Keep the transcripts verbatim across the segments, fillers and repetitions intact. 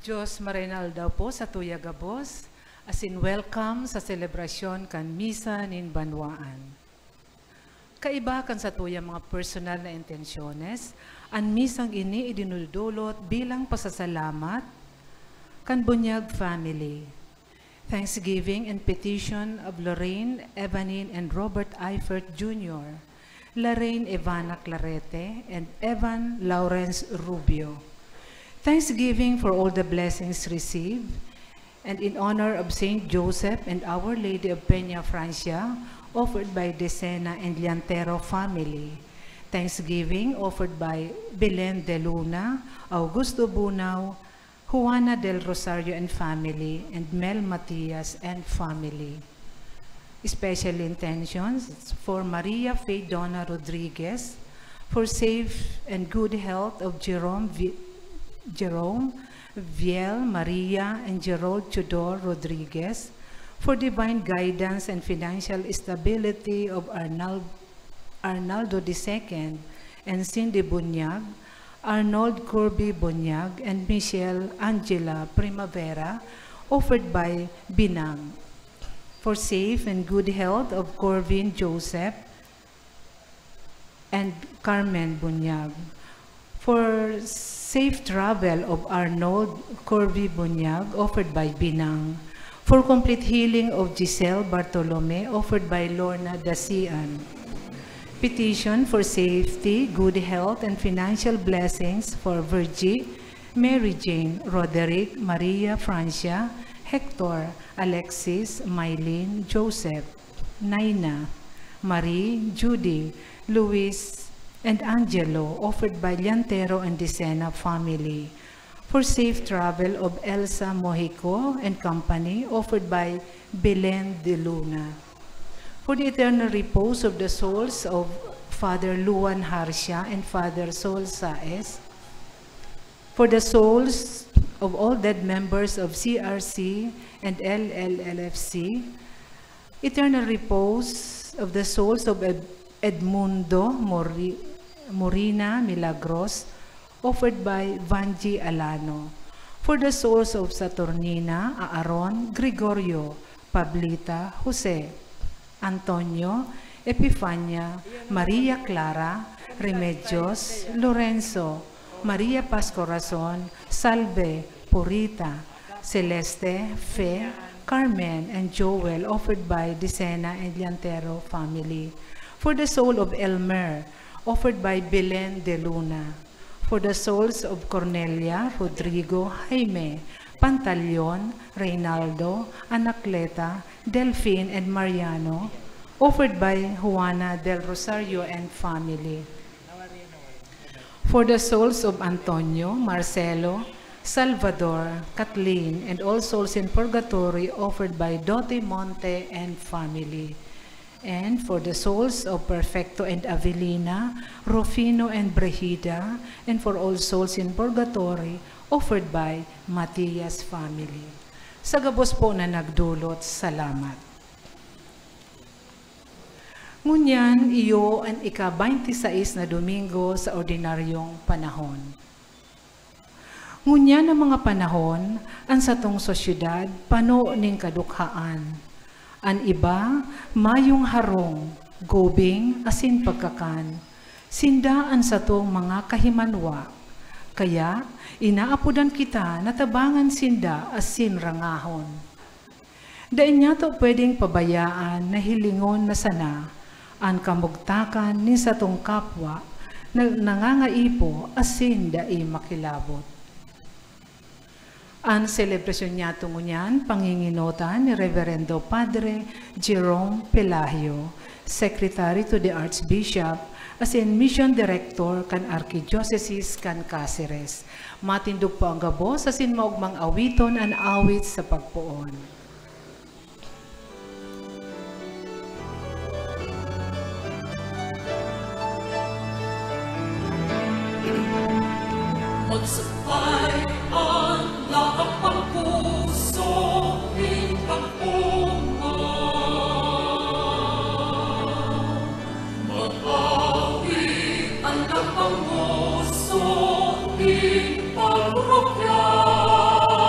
Dios, maray na aldaw po sa tuya gabos, asin welcome sa selebrasyon kan Misa nin Banwaan. Kaiba kan sa tuya mga personal na intensyones, an misang ini idinudulot bilang pasasalamat kan Bunyag family. Thanksgiving and petition of Lorraine, Evanine, and Robert Eifert Junior, Lorraine Evana Clarete, and Evan Lawrence Rubio. Thanksgiving for all the blessings received, and in honor of Saint Joseph and Our Lady of Peña Francia, offered by Decena and Llantero family. Thanksgiving offered by Belen de Luna, Augusto Bunao, Juana del Rosario and family, and Mel Matias and family. Special intentions for Maria Faye Donna Rodriguez, for safe and good health of Jerome Vi-, Jerome Viel, Maria, and Gerald Tudor Rodriguez, for divine guidance and financial stability of Arnal-, Arnaldo the second and Cindy Bunyag, Arnold Corby Bunyag, and Michelle Angela Primavera, offered by Binang. For safe and good health of Corvin Joseph and Carmen Bunyag. For safe travel of Arnold Corby Bunyag, offered by Binang. For complete healing of Giselle Bartolome, offered by Lorna Dasian. Petition for safety, good health, and financial blessings for Virgie, Mary Jane, Roderick, Maria, Francia, Hector, Alexis, Mylene, Joseph, Naina, Marie, Judy, Luis, and Angelo, offered by Llantero and Decena family. For safe travel of Elsa Mojico and company, offered by Belen de Luna. For the eternal repose of the souls of Father Luan Harcia and Father Sol Saez. For the souls of all dead members of C R C and L L L F C, eternal repose of the souls of Ed-, Edmundo Mori-, Morina Milagros, offered by Vanji Alano. For the souls of Saturnina, Aaron, Gregorio, Pablita, Jose, Antonio, Epifania, Maria Clara, Remedios, Lorenzo, Maria Paz Corazon, Salve, Purita, Celeste, Fe, Carmen, and Joel, offered by Decena and Llantero family. For the soul of Elmer, offered by Belen de Luna. For the souls of Cornelia, Rodrigo, Jaime, Pantaleon, Reynaldo, Anacleta, Delfin, and Mariano, offered by Juana del Rosario and family. For the souls of Antonio, Marcelo, Salvador, Kathleen, and all souls in purgatory, offered by Doti Monte and family. And for the souls of Perfecto and Avelina, Rufino and Brigida, and for all souls in purgatory, offered by Matias family. Sa gabos po na nagdulot, salamat. Ngunyan, iyo an ika-baynte sais na Domingo sa ordinaryong panahon. Ngunyan na mga panahon, an satong sosyedad pano nin kadukhaan. An iba, mayong harong, gubing, asin pagkakan. Sinda an satong mga kahimanwa. Kaya, inaapodan kita na tabangan sinda asin rangahon. Dai niyato pwedeng pabayaan na hilingon na sana an kamugtakan nin satong kapwa na nangangaipo asin dai makilabot. An selebrasyon niyato ngunyan, panginginotan ni Reverendo Padre Jerome Pelagio, Secretary to the Archbishop, asin Mission Director kan Arkidiocese kan Caceres. Matindog po an gabos asin maogmang awiton an awit sa pagpoon. Magsakay an lahat ng puso, ning pagpungo. Mag-awit an lahat ng puso, ning pagpapasakay.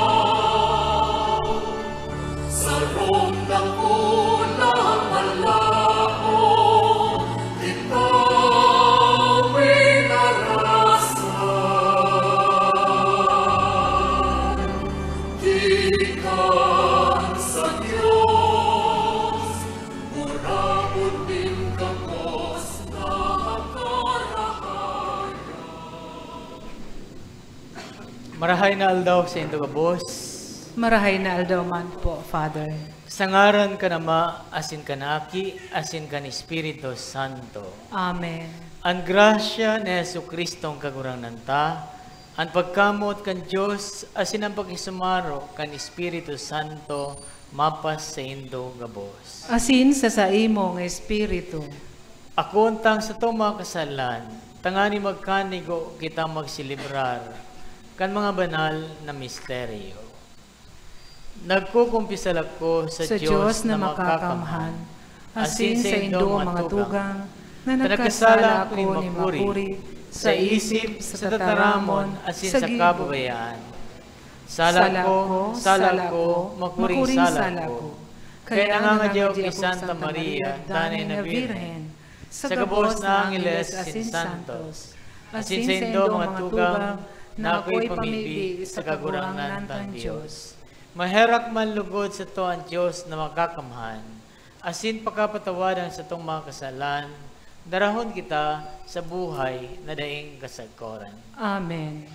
Marahay na aldaw saindo gabos. Marahay na aldaw man po, Father. Sa ngaran kan Ama, asin kan Aki, asin kan Espiritu Santo. Amen. An grasya ni Jesu-Cristong Kagurangnan ta, an pagkamoot kan Dios, asin an pakisumaro kan Espiritu Santo, mapas saindo gabos. Asin sa saimong espiritu. Akoon tang satong mga kasalan, tanganing magkanigo kitang magselebrar kan mga banal na misteryo. Nagkukumpisal ako sa Sa Dios Dios na na makakamhan, makakamhan, asin asin sa saindo, indong mga mga tugang, tugang, na na nagkasala nagkasala ako ako ni ni makuri makuri sa sa isip, isip, sa sa tataramon, tataramon, asin sa sa gibo. Kababayaan. Sala Sala ko, ko, sala sala ko, ko, makuring makuring sala sala ko. ko. Kaya Kaya nangangadya ako nangangadya ki ako Santa Santa Maria, Maria, Danay Danay na na Birhen, Birhen, sa sa gabos gabos na na angheles angheles asin asin santos, santos, asin asin sa saindo, saindo, mga mga tugang, tugang, na na ako'y ako'y pamibi pamibi sa sa Kagurangnan Kagurangnan tang tang Dios. Dios. Maherak man lugod sato an Dios na makakamhan, asin pakapatawadan satong mga kasalan, darahon kita sa buhay na daing kasagkoran. Amen.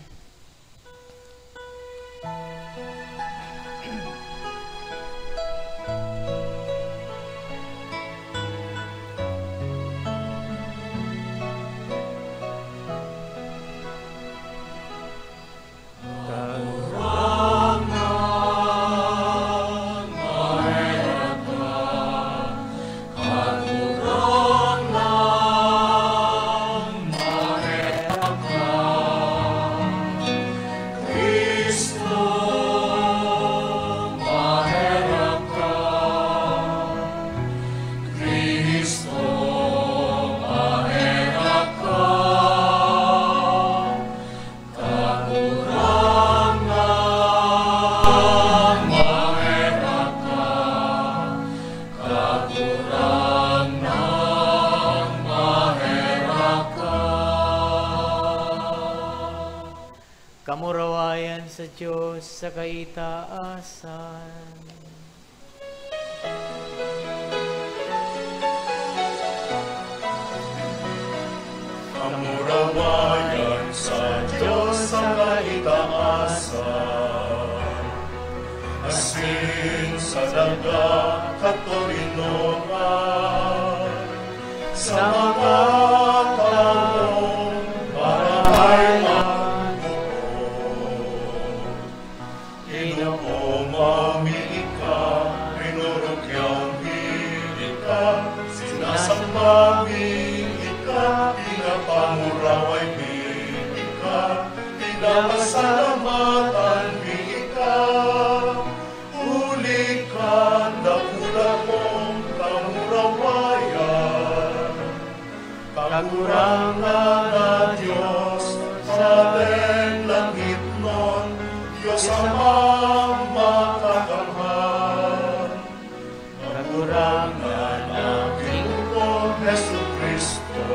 Kamurawayan sa Dios sa kaitaasan. Kamurawayan sa Dios sa kaitaasan, asin sa daga katoninongan, sa mga tawong marahay magbuot. Ginoo, mami ika, rinurukyang mi ika, sinasamba mi ika, pinapanguraway mi ika, pinapasalamatan mi ika, huli kan dakula mong kamurawayan. Kagurangnan na Dios, sa langitnon, Dios Amang makakamhan. Kagurangnan na Ginoo, Jesu-Cristo.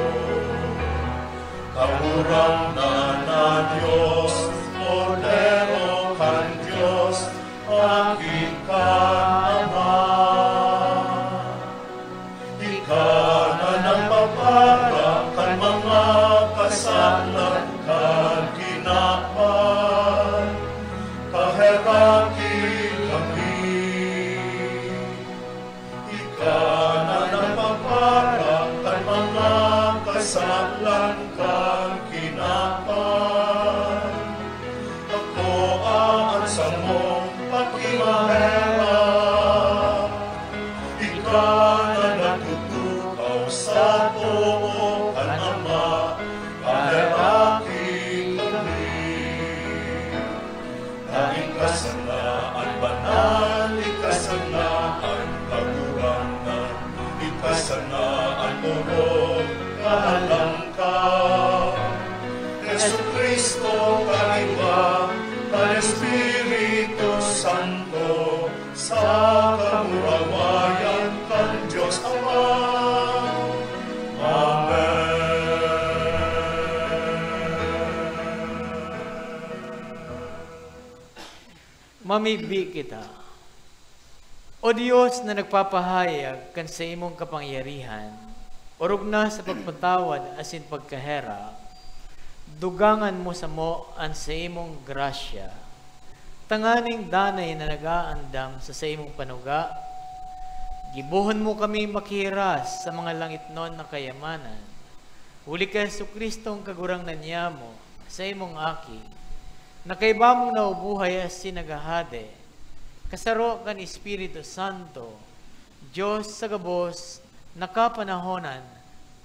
Kagurangnan na Dios, Kordero kan Dios, Aki kan Ama. Ika na nagpapara kan mga kasalan kan kinaban, kaheraki kami. Ika na nagpapara kan mga kasalan kan kinaban, akoa an samong pakimaherak. Ika na nagtutukaw sa too kan Ama, paheraki kami. Na ika sana an banal, ika sana an kagurangnan, ika sana an orog, kahalangkaw. Jesu-Cristo, kaiba kan Espiritu Santo, sa kamurawayan kan Dios Ama. Amen. Mamibi kita. O Dios na nagpapahayag kan saimong kapangyarihan, orog na sa pagpatawad asin pagkaherak, Dugangan mo samo an saimong grasya, tanganing danay na nag-aandam sa saimong panuga, gibohon mo kami makihiras sa mga langitnon na kayamanan, huli ki Jesu-Cristong Kagurangnan niyamo, saimong Aki, na kaiba mong nabubuhay asin naghahade, kasaro kan Espiritu Santo, Dios sa gabos na kapanahonan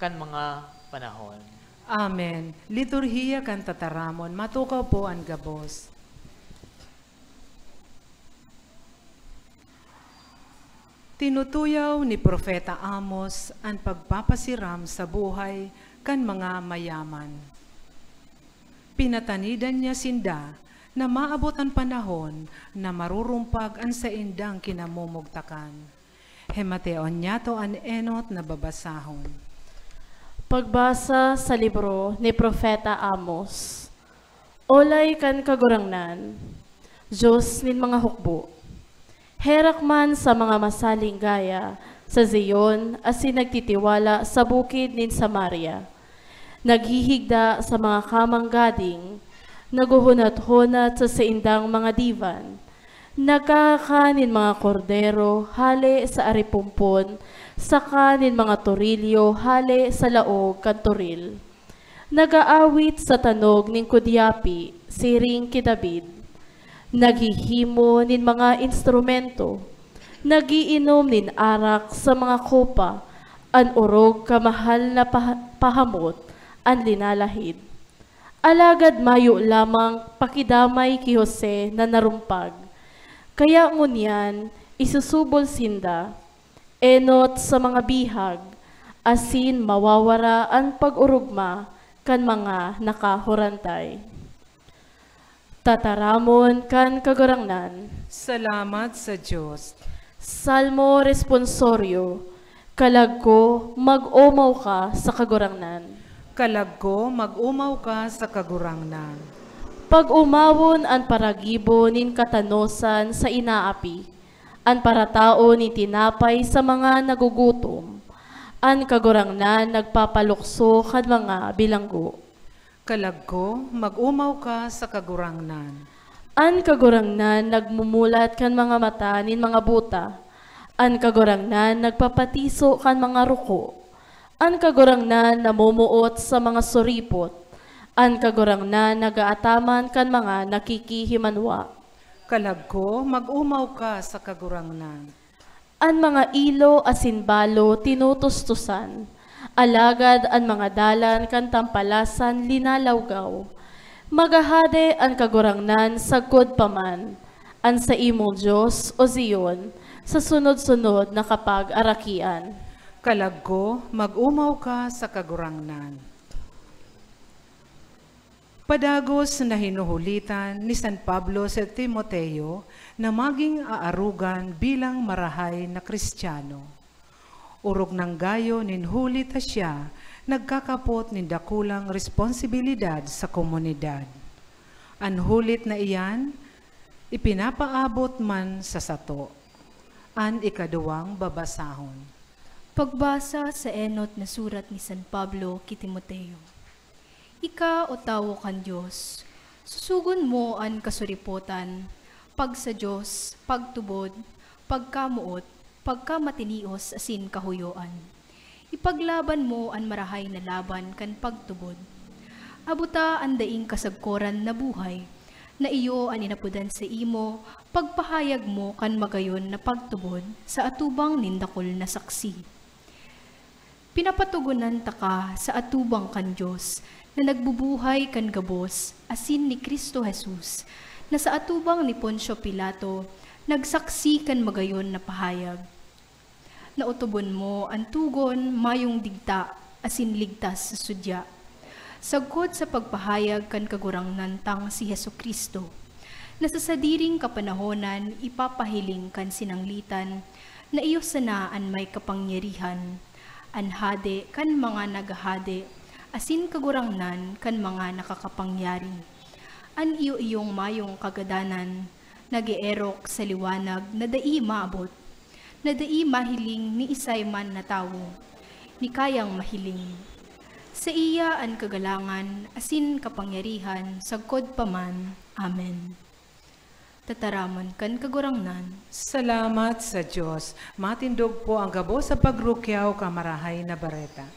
kan mga panahon. Amen. Liturhiya kan Tataramon. Matukaw po an gabos. Tinutuyaw ni Propeta Amos an pagpapasiram sa buhay kan mga mayaman. Pinatanidan niya sinda na maabot an panahon na marurumpag an saindang kinamumugtakan. Himateon niyato an enot na babasahon. Pagbasa sa libro ni Propeta Amos. Olay kan Kagurangnan, Dios nin mga hukbo. Herak man sa mga masaling gaya sa Zion asin nagtitiwala sa bukid nin Samaria. Naghihigda sa mga kamang gading, naghuhunat-hunat sa saindang mga divan, nagkakakan nin mga kordero hale sa aripompon saka nin mga torilyo hale sa laog kan toril. Nag-aawit sa tanog nin kudyapi, siring ki David. Naghihimo nin mga instrumento, nag-iinom nin arak sa mga kopa, an orog kamahal na paha-, pahamot an linalahid. Alagad mayo lamang pakidamay ki Jose na narumpag, kaya ngunyan isusubol sinda, enot sa mga bihag, asin mawawara an pag-orogma kan mga nakahurantay. Tataramon kan Kagurangnan. Salamat sa Dios. Salmo Responsorio. Kalag ko, mag-omaw ka sa Kagurangnan. Kalag ko, mag-omaw ka sa Kagurangnan. Pag-omawon an paragibo nin katanosan sa inaapi, an paratao nin tinapay sa mga nagugutom. An Kagurangnan nagpapalukso kan mga bilanggo. Kalag ko, mag-omaw ka sa Kagurangnan. An Kagurangnan nagmumulat kan mga mata nin mga buta. An Kagurangnan nagpapatiso kan mga ruko. An Kagurangnan namomoot sa mga suripot. An Kagurangnan nag-aataman kan mga nakikihimanwa. Kalag ko, mag-omaw ka sa Kagurangnan. An mga ilo asin balo tinutustosan, alagad an mga dalan kan tampalasan linalawgaw. Maghahade an Kagurangnan sagkod pa man, an saimong Dios, o Zion, sa sunod-sunod na kapag-arakian. Kalag ko, mag-omaw ka sa Kagurangnan. Padagos na hinuhulitan ni San Pablo si Timoteo na magin aarogan bilang marahay na Cristiano. Orog nang gayo nin huli ta siya nagkakapot nin dakulang responsibilidad sa komunidad. An hulit na iyan, ipinapaabot man sa sato. An ikaduwang babasahon. Pagbasa sa enot na surat ni San Pablo ki Timoteo. Ika, o tawo kan Dios, susugon mo an kasuripotan, pagsa-Dios, pagtubod, pagkamoot, pagkamatinios asin kahuyoan. Ipaglaban mo an marahay na laban kan pagtubod. Abota an daing kasagkoran na buhay, na iyo an inapodan saimo, pagpahayag mo kan magayon na pagtubod sa atubang nin dakul na saksi. Pinapatogonan taka sa atubang kan Dios na nagbubuhay kan gabos, asin ni Cristo Jesus, na sa atubang ni Poncio Pilato nagsaksi kan magayon na pahayag. Naotobon mo an togon, mayong digta, asin ligtas sa sudya. Sagkod sa pagpahayag kan Kagurangnan tang si Jesu-Cristo, na sa sadiring kapanahonan ipapahiling kan sinanglitan na iyo sana an may kapangyarihan, an Hade kan mga naghahade, asin Kagurangnan kan mga nakakapangyari. An iyo-iyong mayong kagadanan nag-eerok sa liwanag na dai maabot, na dai mahiling ni isay man na tawo, ni kayang mahiling. Saiya an kagalangan asin kapangyarihan sagkod pa man. Amen. Tataramon kan Kagurangnan. Salamat sa Dios. Matindog po ang gabos sa pagrukyaw kan Marahay na Bareta.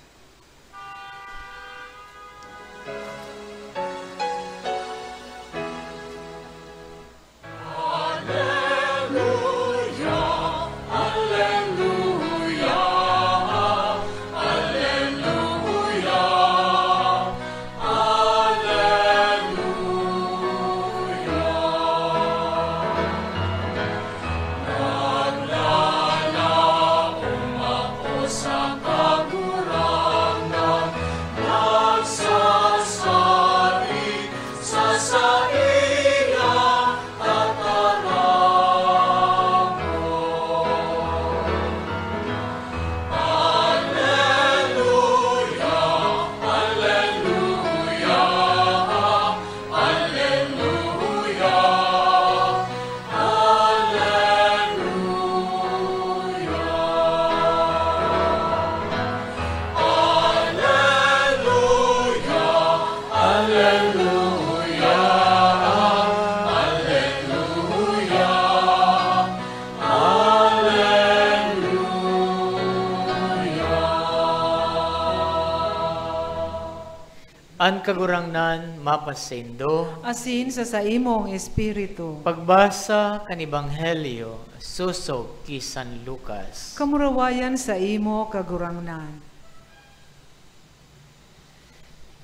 An Kagurangnan mapasaindo. Asin sa saimong espiritu. Pagbasa kan Ebanghelyo sosog ki San Lucas. Kamurawayan saimo, Kagurangnan.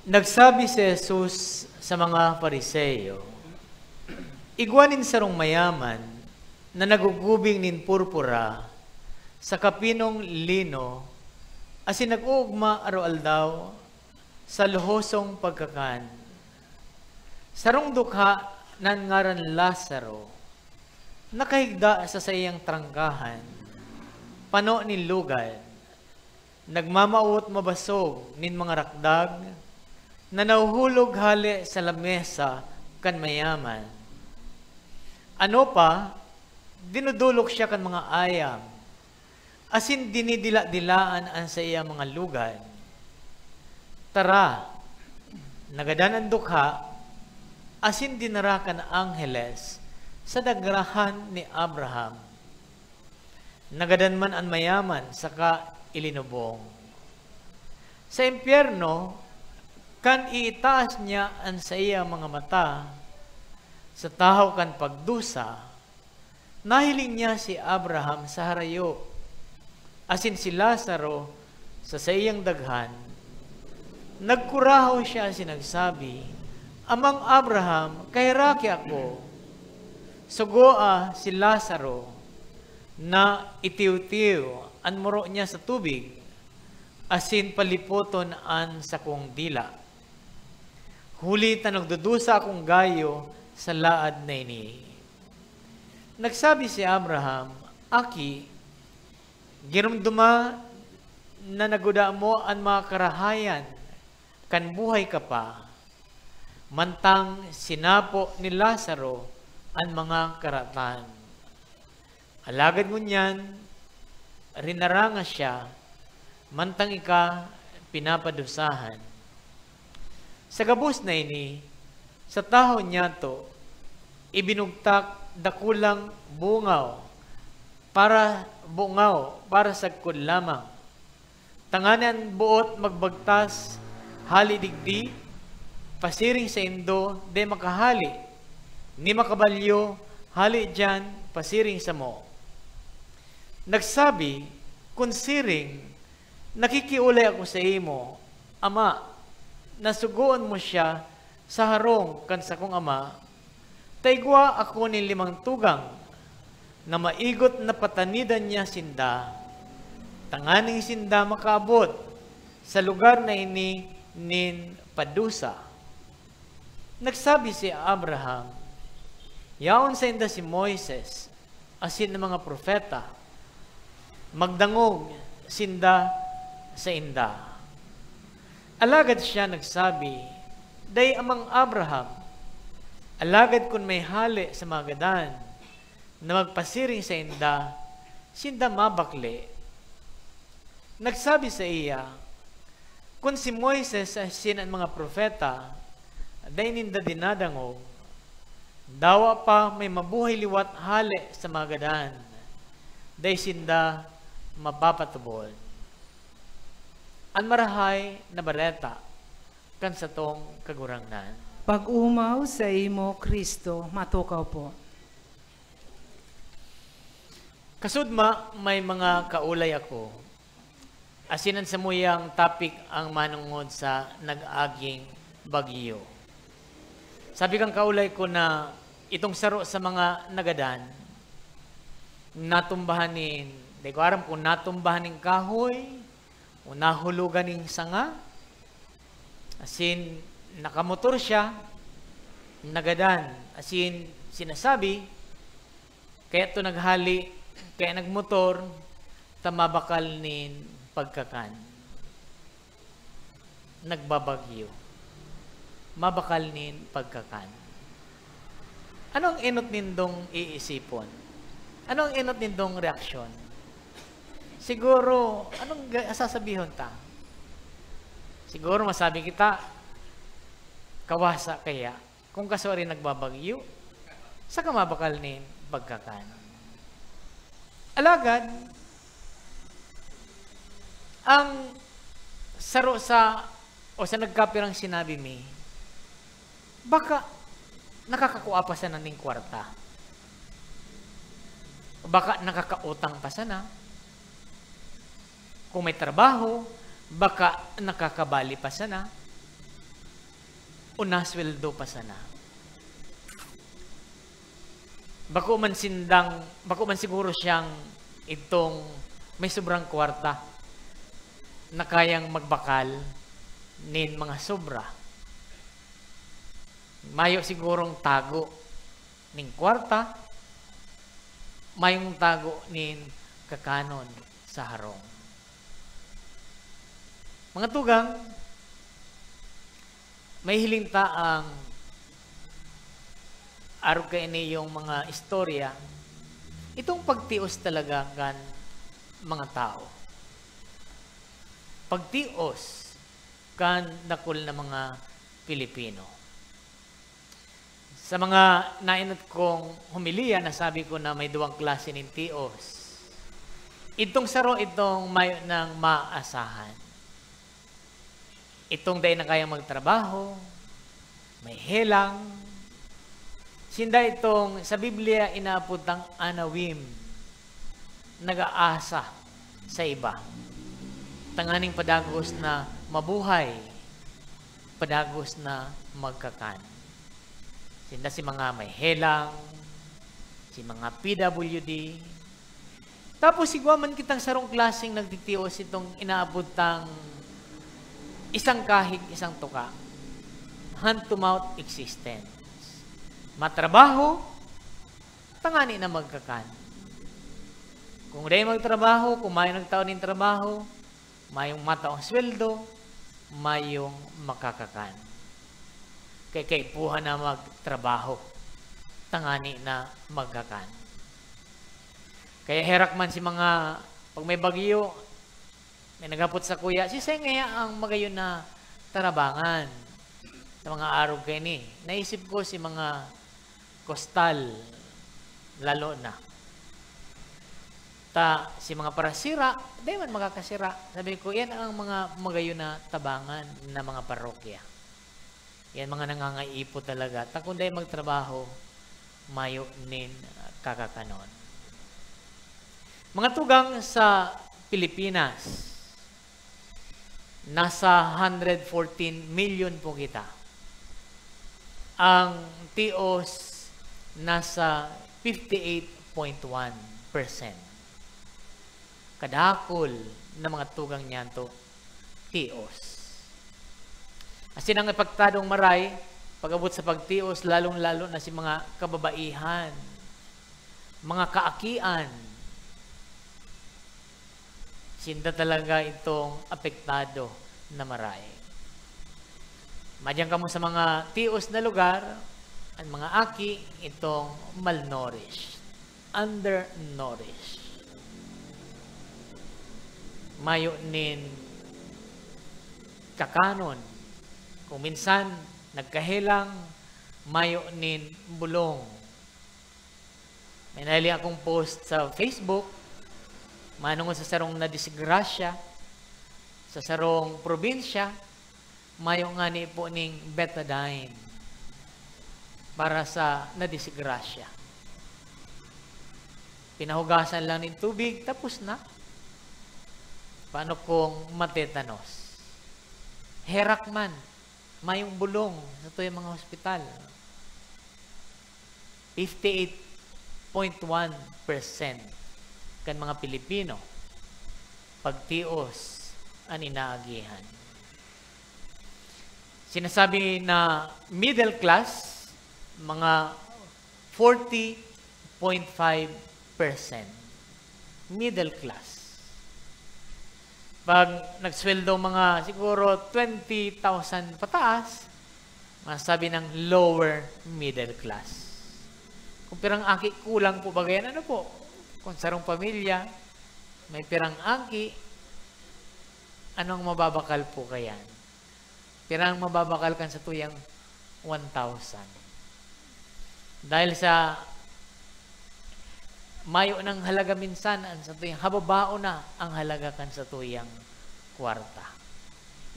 Nagsabi si Jesus sa mga Fariseo, "Igwa nin sarong mayaman na nagugubing nin purpura saka pinong lino asin nag-oogma aroaldaw sa luhosong pagkakan. Sarong dukha na an ngaran Lazaro nakahigda sa saiyang trangkahan, pano nin lugad. Nagmamawot mabasog nin mga rakdag na nahuhulog hale sa lamesa kan mayaman. Ano pa, dinodolok siya kan mga ayam, asin dinidila-dilaan an saiyang mga lugad. Tara, nagadan an dukha, asin dinara kan angheles sa dagrahan ni Abraham. Nagadan man an mayaman saka ilinubong. Sa impyerno, kan iitaas niya an saiyang mga mata, sa tahaw kan pagdusa, nahiling niya si Abraham sa harayo, asin si Lazaro sa saiyang daghan. Nagkurahaw siya asin nagsabi, 'Amang Abraham, kaheraki ako. Sugoa si Lazaro na itiwtiw an muro niya sa tubig, asin palipoton an sakong dila, huli ta nagdudusa akong gayo sa laad na ini.' Nagsabi si Abraham, 'Aki, giromdoma na naguda mo an mga karahayan kan buhay ka pa, mantang sinapo ni Lazaro an mga karatan. Alagad ngunyan, rinaranga siya, mantang ika pinapadusahan.' Sa gabos na ini, sa tahaw niyato, ibinugtak dakulang bungaw para, bungaw para sagkod lamang, tanganing an boot magbagtas hale digdi pasiring saindo, dai makahale ni makabalyo hale diyan pasiring samo. Nagsabi, 'Kun siring, nakikiolay ako saimo, Ama, na sugoon mo siya sa harong kan sakong ama, ta igwa ako nin limang tugang na maigot na patanidan niya sinda, tanganing sinda makaabot sa lugar na ini nin padusa.' Nagsabi si Abraham, 'Yaon sainda si Moises asin an mga propeta, magdangog sinda sainda.' Alagad siya nagsabi, 'Dai, Amang Abraham, alagad kun may hale sa mga gadan na magpasiring sainda, sinda mabakle.' Nagsabi saiya, Kun si Moises asin an mga propeta dai ninda dinadangog, dawa pa may mabuhay liwat hale sa mga gadan, dai sinda mapapatubod. An Marahay na Bareta kan satong Kagurangnan. Pag-omaw saimo, Cristo. Matukaw po. Kasudma, may mga kaulay ako. Asin an samuyang topic ang manongod sa nag-aging bagyo. Sabi kan kaulay ko na itong saro sa mga nagadan, natumbahan nin, di ko aram kung natumbahan nin kahoy o nahulogan nin sanga, asin nakamotor siya, nagadan, asin sinasabi, kaya to naghali, kaya nagmotor, ta mabakal nin pagkakan. Nagbabagyo. Mabakal nin pagkakan. Ano ang enot nindong iisipon? Ano ang enot nindong reaksyon? Siguro, anong ga-, sasabihon ta? Siguro masabi kita, "Kawasa kaya?" Kung kasuarin nagbabagyo, saka mabakal nin pagkakan. Alagad, ang saro sa, o sa nagkapirang sinabi mi, baka nakakakua pa sana nin kwarta. Baka nakakautang pa sana. Kung may trabaho, baka nakakabali pa sana. O nasweldo pa sana. Bako man sindang, bako man siguro siyang idtong may sobrang kwarta na kayang magbakal nin mga sobra. Mayo sigurong tago nin kwarta, mayong tago nin kakanon sa harong. Mga tugang, mahihiling ta ang arog kaini yung mga istorya, itong pagtios talaga kan mga tao. Pagtios kan dakul na mga Pilipino. Sa mga nainot kong homilya, nasabi ko na may duwang klase nin tios. Itong saro, itong mayo nang maasahan. Itong dai na kayang magtrabaho, may helang. Sinda itong sa Biblia inaapod tang anawim, nag-aasa sa iba, tanganing padagos na mabuhay, padagos na magkakan. Sinda si mga may helang, si mga P W D. Tapos igwa man kitang sarong klaseng nagtitios, itong inaapod tang isang kahig, isang tuka. Hand to mouth existence. Matrabaho, tangani na magkakan. Kung dai magtrabaho, kung mayo nagtao nin trabaho, mayong mataong sweldo, mayong makakakan. Kaya kaipuhan na magtrabaho, tangani na magkakan. Kaya herak man si mga, pag may bagyo, may naghapot sakuya, "Siisay ngaya ang magayon na tarabangan sa mga arog kaini?" Naisip ko si mga kostal, lalo na. Ta, si mga parasira, dai man makakasira. Sabi ko, "Yan ang mga magayon na tabangan na mga parokya." Yan mga nangangaipo talaga. Ta kung dai magtrabaho, mayo nin kakakanon. Mga tugang sa Pilipinas, nasa hundred fourteen million po kita. Ang tios nasa fifty-eight point one percent. Kadakul na mga tugang niyanto, tios. Asin ang epektadong maray, pag-abot sa pagtios, lalong-lalo na si mga kababaihan, mga kaakian, sinda talaga itong apektado na maray. Madyan kamo sa mga tios na lugar, ang mga aki itong malnourished, undernourished. Mayo nin kakanon. Kung minsan, nagkahelang, mayo nin bulong. May nahiling akong post sa Facebook, manungod sa sarong nadisgrasya, sa sarong probinsya, mayo ngani po ning betadine para sa nadisgrasya. Pinahugasan lang nin tubig, tapos na. Paano kung matetanos? Herak man, mayong bulong sa tuyang mga hospital. Fifty-eight point one percent kan mga Pilipino, pagtios an inaagihan. Sinasabi na middle class, mga forty point five percent. Middle class. Pag nagsweldo mga siguro twenty thousand pataas, masabi ng lower middle class. Kung pirang aki kulang po ba yan? Ano po? Kung sarong pamilya, may pirang aki, anong mababakal po kayan? Pirang mababakal kan sa tuyang one thousand? Dahil sa mayo nang halaga minsan, ang sa tuyang hababao na ang halaga kan sa tuyang kwarta.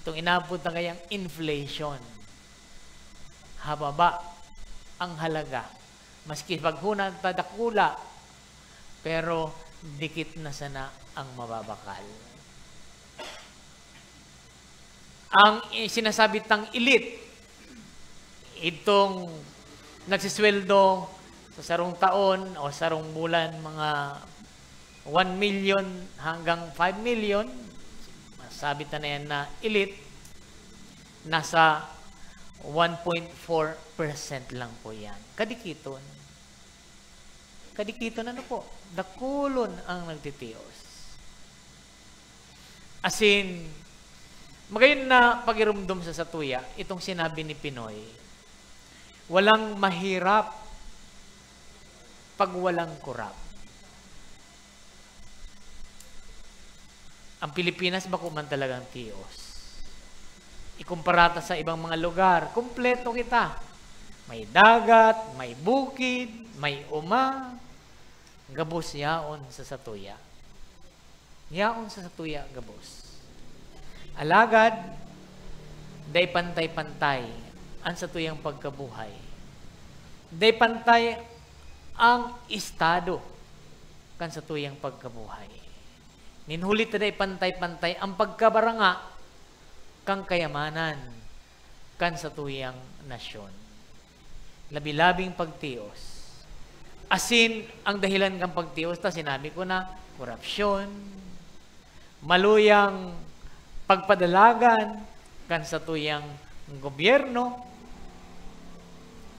Itong inabot na kayang inflation. Hababa ang halaga. Maski paghuna ta dakula, pero dikit na sana ang mababakal. Ang, eh, sinasabi tang elite, itong nagsisweldo sa sarong taon o sarong bulan, mga one million hanggang five million, masabi ta na yan na elite, nasa one point four percent lang po yan. Kadikiton. Kadikiton, ano po? Dakulon ang nagtitios. Asin, magayon na pagirumdom sa satuya, itong sinabi ni Pinoy, "Walang mahirap pag walang kurap." Ang Pilipinas bako man talagang tios. Ikumpara ta sa ibang mga lugar, kumpleto kita. May dagat, may bukid, may uma. Gabos yaon sa satuya. Yaon sa satuya gabos. Alagad, dai pantay-pantay an satuyang pagkabuhay. Dai pantay ang estado kan satuyang pagkabuhay. Nin huli ta dai pantay-pantay ang pagkabaranga kan kayamanan kan satuyang nasyon. Labi-labing pagtios. Asin, ang dahilan kan pagtios ta, sinabi ko na, korupsyon, maluyang pagpadalagan kan satuyang gobyerno,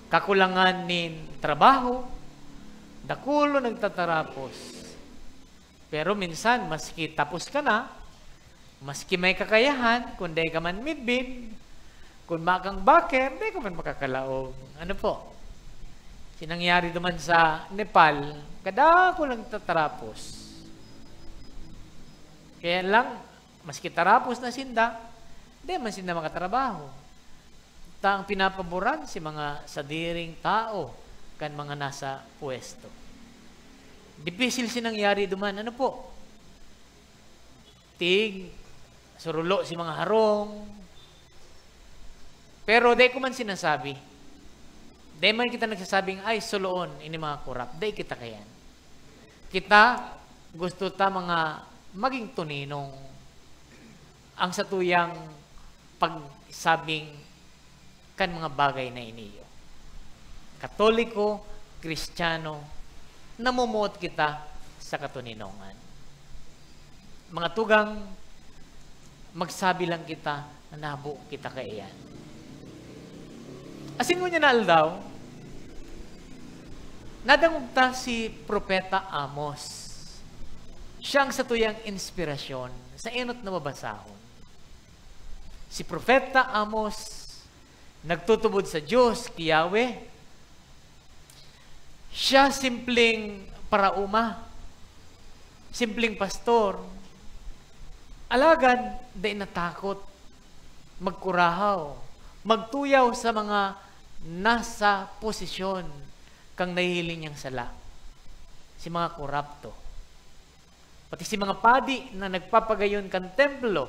kakulangan nin trabaho, dakulo nagtatarapos. Pero minsan, maski tapos ka na, maski may kakayahan, kun dai ka man midbid, kun makang baker, dai ka man makakalaog. Ano po? Sinangyari duman sa Nepal, kadako nagtatarapos. Kaya lang, maski tarapos na sinda, di man sinda makatrabaho. Ta ang pinapaboran si mga sadiring tao kan mga nasa pwesto. Dipisil sinangyari duman. Ano po? Tig, surulo si mga harong. Pero dai ko man sinasabi. Dai man kita nagsasabing, "Ay, suloon, ini mga korap." Dai kita kayan. Kita, gusto ta mga maging tuninong ang satuyang pagsabing kan mga bagay na iniyo. Katoliko, Kristiyano, namumuot kita sa katoninongan. Mga tugang, magsabi lang kita na nabo kita kaiyan. Asin ngunyan na aldaw, nadangog ta si Propeta Amos. Siya ang satuyang inspirasyon sa enot na babasahon. Si Propeta Amos nagtutubod sa Diyos, ki Yahweh. Siya simpleng paraoma, simpleng pastor, alagad dai natakot magkurahaw, magtuyaw sa mga nasa posisyon kan nahihiling niyang sala, si mga korapto, pati si mga padi na nagpapagayon kan templo,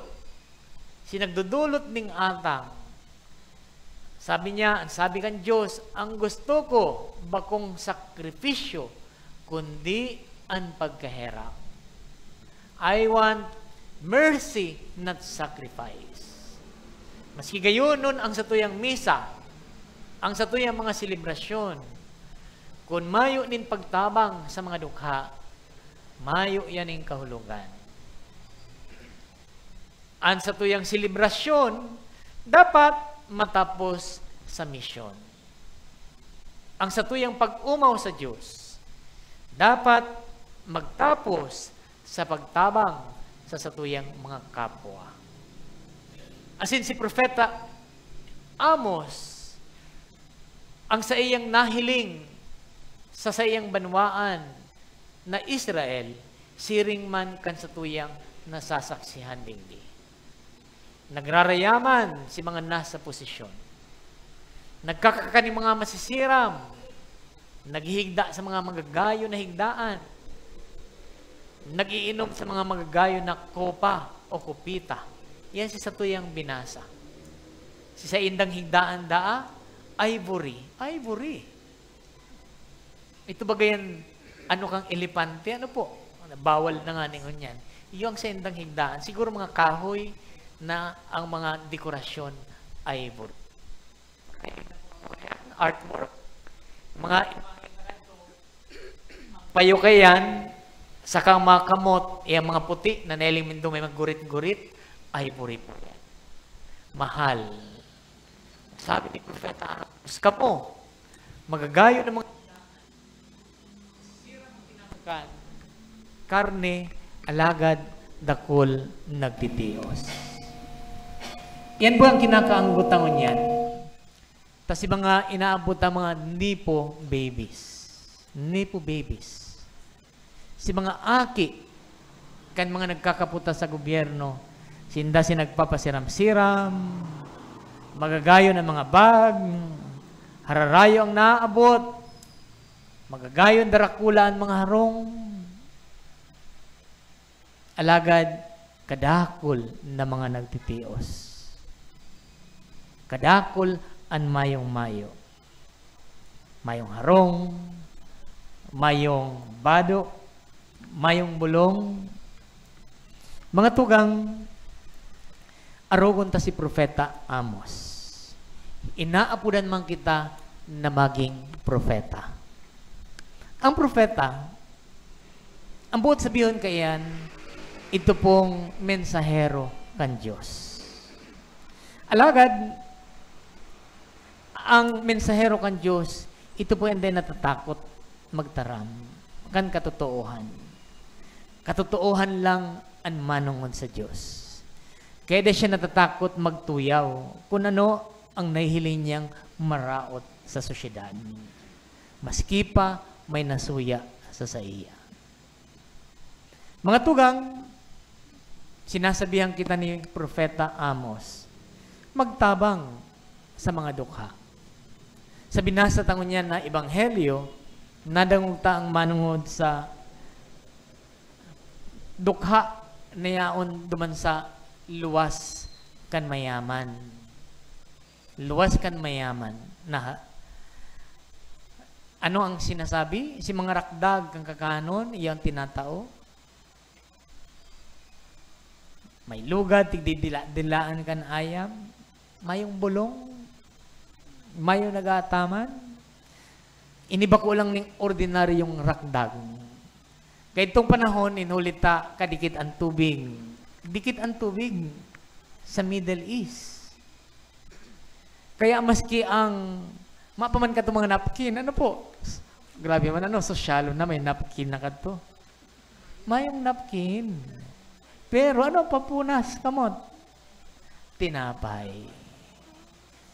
si nagdudulot nin atang. Sabi niya, an sabi kan Dios, "An gusto ko, bakong sakrifisyo, kundi an pagkaherak." I want mercy, not sacrifice. Maski gayon, nun ang satuyang misa, ang satuyang mga selebrasyon, kun mayo nin pagtabang sa mga dukha, mayo yan nin kahulogan. An satuyang selebrasyon dapat matapos sa misyon. Ang satuyang pag-omaw sa Dios dapat magtapos sa pagtabang sa satuyang mga kapwa. Asin si Propeta Amos, ang saiyang nahiling sa saiyang banwaan na Israel, siring man kan satuyang nasasaksihan digdi. Nagrarayaman si mga nasa posisyon. Nagkakakan nin mga masisiram. Naghihigda sa mga magagayon na higdaan. Nag-iinom sa mga magagayon na kopa o kupita. Yan si satuyang binasa. Si saindang higdaan daa, ivory. Ivory. Ito ba gayan, ano, kang elepante? Ano po? Bawal na nga nin ngunyan. Iyo ang saindang higdaan. Siguro mga kahoy na ang mga dekorasyon ay bur-, artwork. Mga payo kayan, saka ang mga kamot, yung mga puti na nailing mindong may maggurit-gurit, ay buri po yan. Mahal. Sabi ni Propeta Amos, "Kamo, magagayon na mga kan karne, alagad dakul nagtitios." Yan po ang kinakaanggotan ngunyan. Tas si mga inaabot ang mga nepo babies. Nepo babies. Si mga aki kan mga nagkakaputas sa gobyerno, sinda si nagpapasiram-siram, magagayon ang mga bag, hararayo ang naabot, magagayon darakula an mga harong. Alagad kadakul na mga nagtitios. Kadakul an mayong-mayo. Mayong harong, mayong bado, mayong bulong. Mga tugang, arogon ta si Propeta Amos. Inaapodan man kita na maging propeta. Ang propeta, ang buot sabihon kaiyan, ito pong mensahero kan Dios. Alagad, ang mensahero kan Dios, ito po yan din natatakot magtaram kan katotoohan. Katotoohan lang an manongod sa Dios. Kaya di siya natatakot magtuyaw kun ano ang nahihiling niyang maraot sa sosyedad, maski pa may nasuya sa saiya. Mga tugang, sinasabihan kita ni Propeta Amos, magtabang sa mga dukha. Sa binasa ta ngunyan na ebanghelyo, nadangog ta ang manongod sa dukha na yaon duman sa luwas kan mayaman. Luwas kan mayaman. Na, ano ang sinasabi? Si mga rakdag kan kakanon, iyo an tinatao. May lugad, tigdidila-dilaan kan ayam. Mayong bulong. Mayong nag-aataman. Ini bako lang ning ordinaryong rakdag. Kaidtong panahon, nin huli ta kadikit an tubig. Dikit an tubig sa Middle East. Kaya maski ang, mapaman ka itong mga napkin, ano po? Grabe man, ano, sosyalo na, may napkin na kadto. Mayong napkin. Pero ano, pampunas, kamot? Tinapay.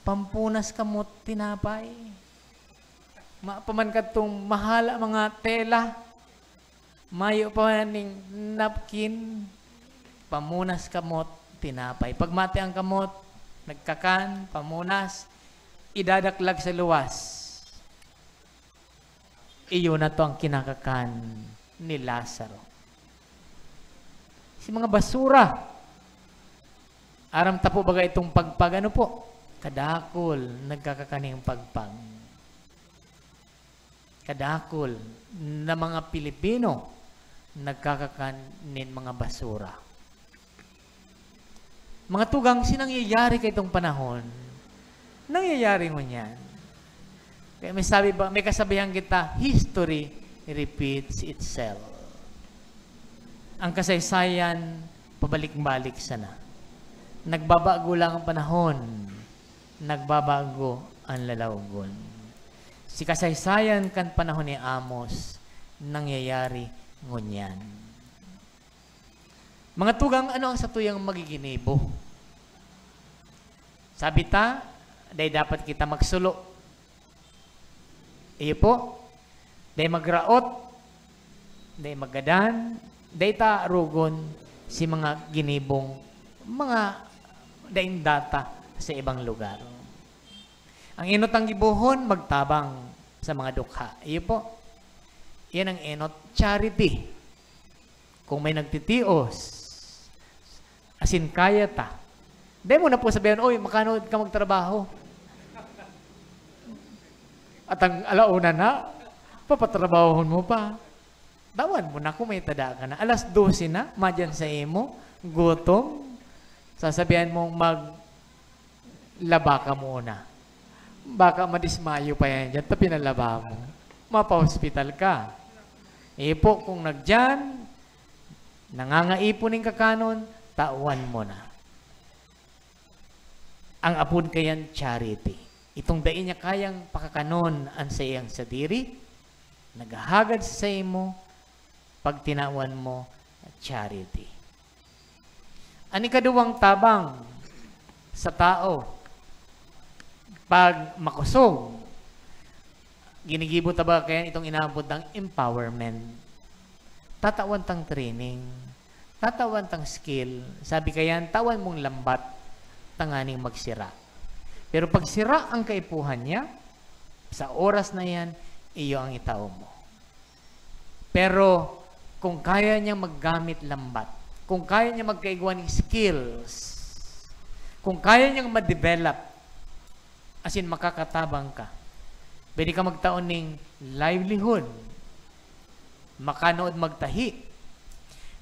Pampunas, kamot, tinapay. Mapaman kadtong mahala mga tela. Mayo pa ning napkin, pamunas kamot, tinapay. Pagmati ang kamot, Nagkakan, pamunas, idadaklag sa luwas. Iyo na to ang kinakakan ni Lazaro. Si mga basura. Aram ta po baga itong pagpag, ano po? Kadakul, nagkakakan nin pagpag. Kadakul na mga Pilipino nagkakakan nin mga basura. Mga tugang, si nangyayari kaitong panahon, nangyayari ngunyan. Kaya may sabi ba, may kasabihan kita, "History repeats itself." Ang kasaysayan, pabalik-balik sana. Nagbabago lang ang panahon, nagbabago ang lalawgon. Si kasaysayan kan panahon ni Amos, nangyayari ngunyan. Mga tugang, ano ang satuyang magiginibo? Sabi ta, dai dapat kita magsulo. Iyo po, dai magraot, dai maggadan, dai ta arogon si mga ginibong mga daing data sa ibang lugar. Ang enot ang gibohon, magtabang sa mga dukha. Iyo po, yan ang enot, charity. Kung may nagtitios, asin kaya ta, dai mo na po sabihan, "Oy, makano ka magtrabaho?" At ang alauna na, papatrabahon mo pa. Tawan mo na kung may tada ka na. Alas dose na, madyan sa imo, gutom. Sasabihan mong maglaba ka muna. Baka madismayo pa yan dyan, ta pinalaba mo. Mapa-hospital ka. Ipo, kung nagdyan, nangangaipon ning kakanon, tawan mo na. Ang apod kayan, charity. Itong dai niya kayang pakakanon an saiyang sadiri, naghahagad sa saimo, pagtinawan mo, charity. An ikaduwang tabang sa tao, pag makosog, ginigibo ta ba kayan itong inaabot ng empowerment? Tatawan tang training, tatawan tang skill. Sabi kayan, tawan mong lambat tanganing magsira. Pero pag sira ang kaipuhan niya, sa oras na yan, iyo ang itao mo. Pero kung kaya niyang maggamit lambat, kung kaya niya magkaigwa ning skills, kung kaya niyang ma-develop, asin makakatabang ka, pwede ka magtao ning livelihood, makanood magtahi,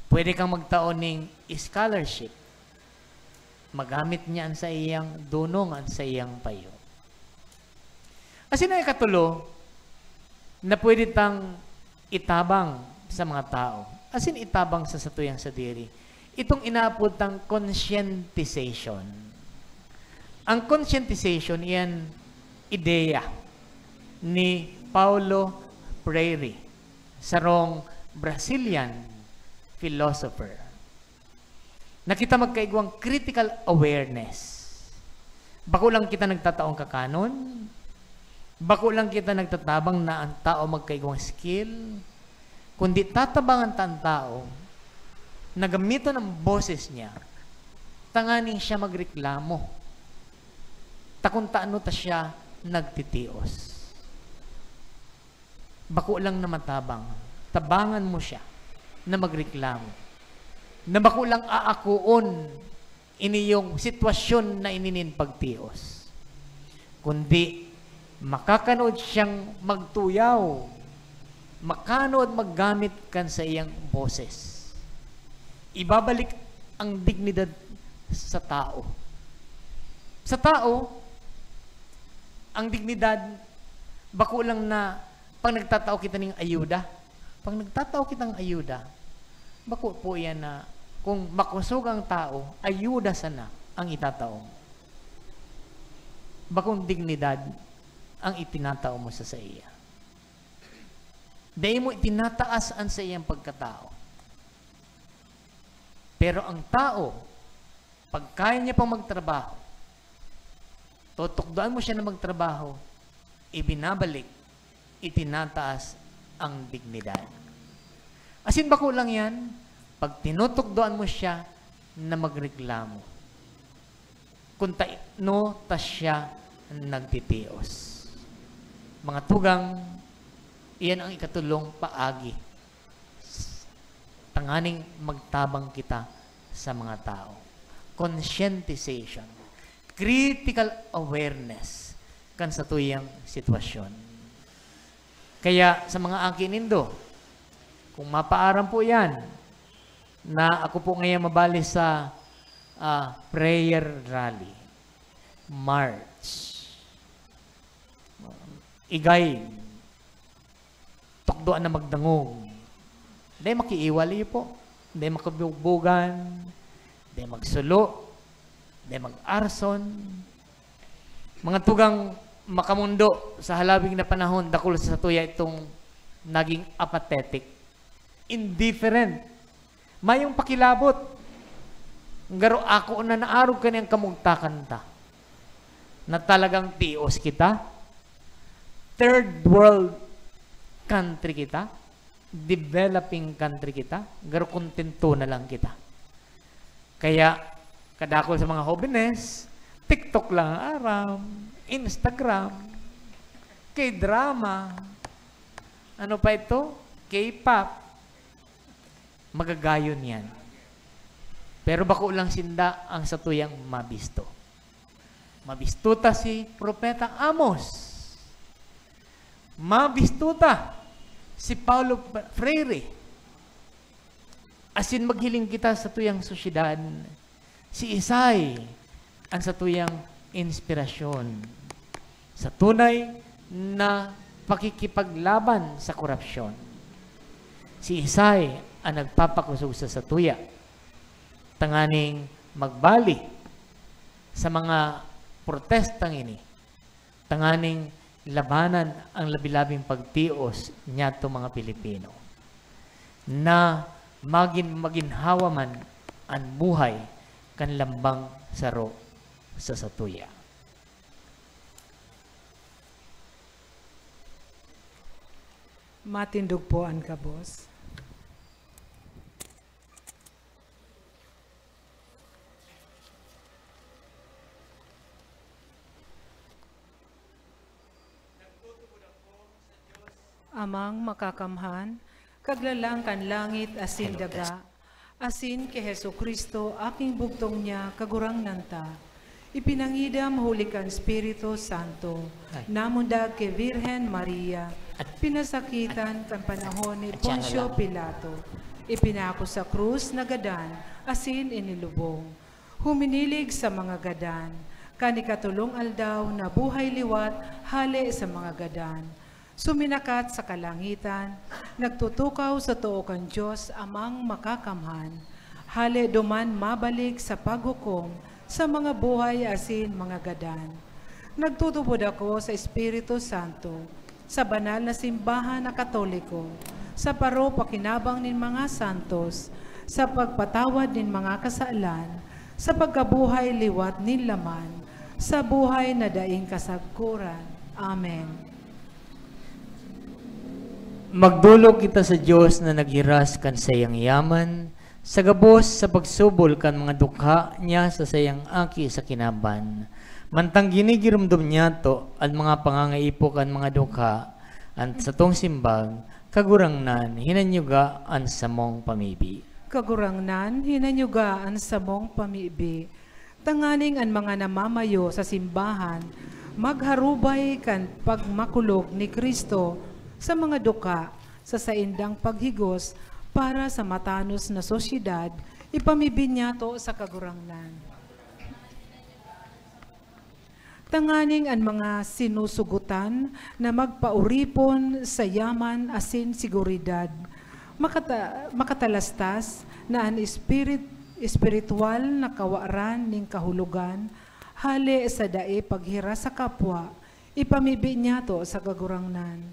pwede kang magtao ning scholarship, magamit niya an saiyang dunong, an saiyang payo. Asin an ikatulo na pwede tang itabang sa mga tao, asin itabang sa satuyang sadiri, itong inaapod tang conscientization. Ang conscientization, iyan ideya ni Paulo Freire, sarong Brazilian philosopher, na kita magkaigwang critical awareness. Bako lang kita nagtataong kakanon, bako lang kita nagtatabang na ang tao magkaigwang skill, kundi tatabangan ta an tao na gamiton an boses niya tanganing siya magreklamo, ta kun tano ta siya nagtitios. Bako lang na matabang, tabangan mo siya na magreklamo, na bako lang aakoon ini yung sitwasyon na ini nin pagtios, kundi makakanood siyang magtuyaw, makanood maggamit kan saiyang boses. Ibabalik ang dignidad sa tao. Sa tao, ang dignidad, bako lang na pag nagtatao kita ning ayuda. Pag nagtatao kitang ayuda, bako po yan na kung makosog ang tao, ayuda sana ang itatao mo. Bakong dignidad ang itinatao mo sa saiya. Dai mo itinataas an saiyang pagkatao. Pero ang tao, pag kaya niya pang magtrabaho, tutukdoan mo siya na magtrabaho, ibinabalik, itinataas ang dignidad. Asin bako lang yan, pag tinutukdoan mo siya na magreklamo, kun taino ta siya nagtitios. Mga tugang, iyan ang ikatulong paagi. Tanganing magtabang kita sa mga tao. Conscientization, critical awareness kan satuyang sitwasyon. Kaya sa mga aki nindo, kung mapaaram po yan, na ako po ngayon mabali sa, ah, prayer rally, march, igay, tukdoan na magdangog. Dai makiiwal iyo po. Dai makabugbugan. Dai magsulo. Dai mag-arson. Mga tugang makamundo, sa halawig na panahon, dakul sa satuya itong naging apathetic, indifferent, mayong pakilabot. Garo ako na naarog kani an kamugtakan ta, na talagang tios kita, third world country kita, developing country kita, garo kontento na lang kita. Kaya, kadakul sa mga hobenes, TikTok lang ang aram, Instagram, K-drama, ano pa ito? K-pop. Magagayon yan. Pero bako lang sinda ang satuyang mabisto. Mabisto ta si Propeta Amos. Mabisto ta si Paulo Freire. Asin maghiling kita sa tuyang sosyedad. Si Isay an satuyang inspirasyon sa tunay na pakikipaglaban sa korupsyon. Si Isay an nagpapakosog sa satuya tanganing magbali sa mga protestang ini, tanganing labanan ang labi-labing pagtios niyato mga Pilipino, na magin-, maginhawa man an buhay kan lambang saro sa satuya. Matindog po an gabos. Amang Makakamhan, Kaglalang kan langit asin daga, asin ki Jesu-Cristo, aking bugtong niya, Kagurangnan ta, ipinangidam huli kan Espiritu Santo, namundag ki Virgen Maria, pinasakitan kan panahon ni Poncio Pilato, ipinako sa krus, nagadan, asin inilubong. Huminilig sa mga gadan. Kan ikatolong aldaw, nabuhay liwat hale sa mga gadan. Suminakat sa kalangitan, nagtutukaw sa too kan Dios Amang Makakamhan. Hale duman mabalik sa paghukom sa mga buhay asin mga gadan. Nagtutubod ako sa Espiritu Santo, sa banal na simbahan na Katoliko, sa paro-pakinabang nin mga santos, sa pagpatawad nin mga kasalan, sa pagkabuhay liwat nin laman, sa buhay na daing kasagkoran. Amen. Magdolok kita sa Dios na naghiras kan saiyang yaman, sa gabos sa pagsubol kan mga dukha niya sa saiyang Aki sa kinaban. Mantang ginigiromdom niyato an mga pangangaipo kan mga dukha, an satong simbag, Kagurangnan, hinanyuga an samong pamibi. Kagurangnan, hinanyuga an samong pamibi. Tanganing an mga namamayo sa simbahan magharubay kan pagmakulog ni Cristo sa mga dukha sa saindang paghigos para sa matanos na sosyedad, ipamibi niyato sa Kagurangnan. Tanganing an mga sinusugotan na magpaoripon sa yaman asin seguridad, makata-, makatalastas na an espirit-, espiritual na kawaran nin kahulogan, hale sa dai paghiras sa kapwa, ipamibi niyato sa Kagurangnan.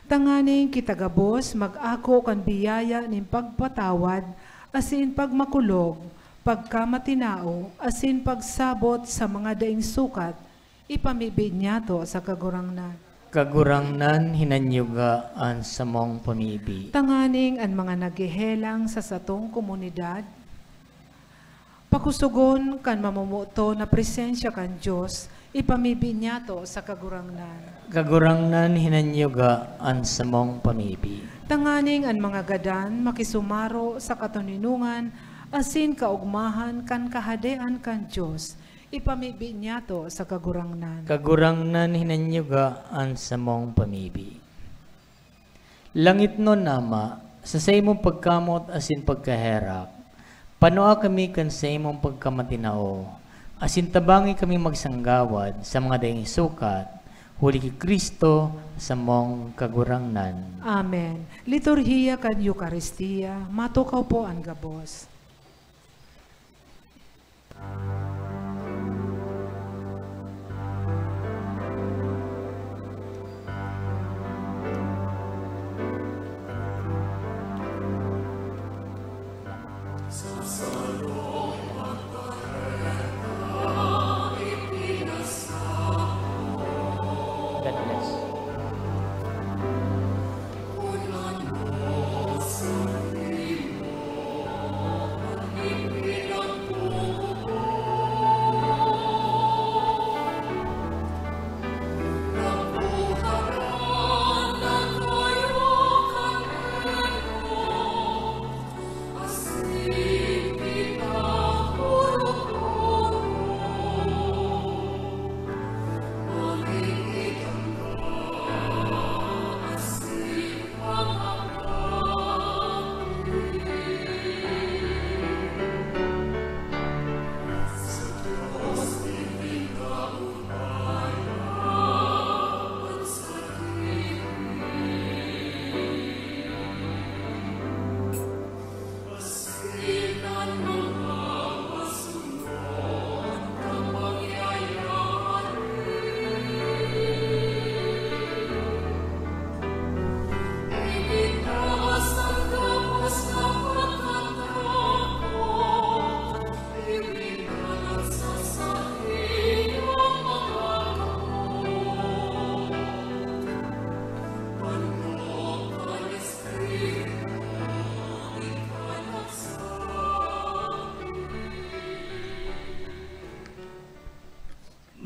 Tanganing kita gabos mag-ako kan biyaya nin pagpatawad asin pagmakulog, pagkamatinao, asin pagsabot sa mga daing sukat, ipamibi niyato sa Kagurangnan. Kagurangnan, hinanyuga an samong pamibi. Tanganing an mga naghehelang sa satong komunidad Pakusogon kan mamomoton na presensya kan Dios, ipamibi niyato sa Kagurangnan. Kagurangnan, hinanyuga an samong pamibi. Tanganing an mga gadan makisumaro sa katoninongan asin kaogmahan kan Kahadean kan Dios, ipamibi niyato sa Kagurangnan. Kagurangnan, hinanyuga an samong pamibi. Langitnon Ama, sa saimong pagkamot asin pagkaherak, panua kami kan saimong pagkamatinao, asin tabangi kami magsanggawad sa mga daing sukat, huli ki Cristo, samong Kagurangnan. Amen. Liturhiya kan Eukaristia, matukaw po an gabos. God bless.